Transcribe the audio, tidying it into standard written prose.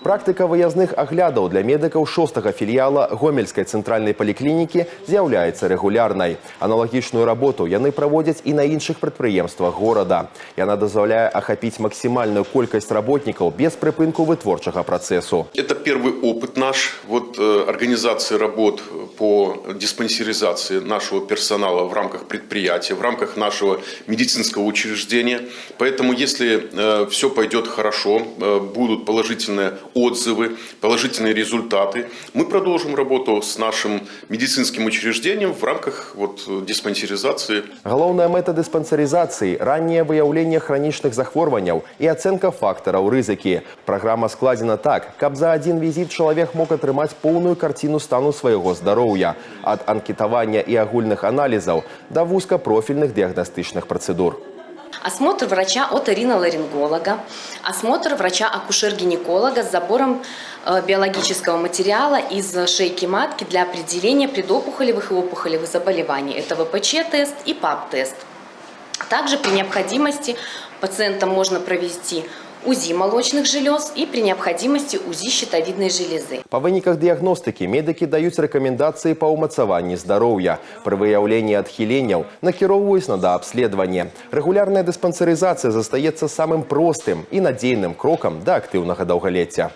Практыка выязных аглядаў для медыкаў шостага філіяла Гомельскай цэнтральнай паліклінікі з'яўляецца рэгулярнай. Аналагічную работу яны праводзяць і на іншых прадпрыемствах горада. Яна дазваляе ахапіць максімальную колькасць работнікаў без прыпынку вытворчага працэсу. Это первый опыт наш, вот, организации работ по диспансеризации нашего персонала в рамках предприятия, в рамках нашего медицинского учреждения. Поэтому, если все пойдет хорошо, будут положительные отзывы, положительные результаты, мы продолжим работу с нашим медицинским учреждением в рамках вот диспансеризации. Галоўная мэта дыспансерызацыі — ранняе выяўленне хранічных захворванняў і ацэнка фактараў рызыкі. Праграма складзена так, каб за адзін візіт чалавек мог атрымаць поўную карціну стану свайго здароўя, ад анкетавання і агульных аналізаў да вузкапрофільных дыягнастычных працэдур. Осмотр врача-оториноларинголога, осмотр врача-акушер-гинеколога с забором биологического материала из шейки матки для определения предопухолевых и опухолевых заболеваний. Это ВПЧ-тест и ПАП-тест. Также при необходимости пациентам можно провести УЗИ молочных желез и при необходимости УЗИ щитовидной железы. Па выніках дыягностыкі медыкі даюць рэкамендацыі па ўмацаванні здароўя. Пры выяўленні адхіленняў накіроўваюць на даабследаванне. Рэгулярная дыспансерызацыя застаецца самым простым і надзейным крокам да актыўнага даўгалецця.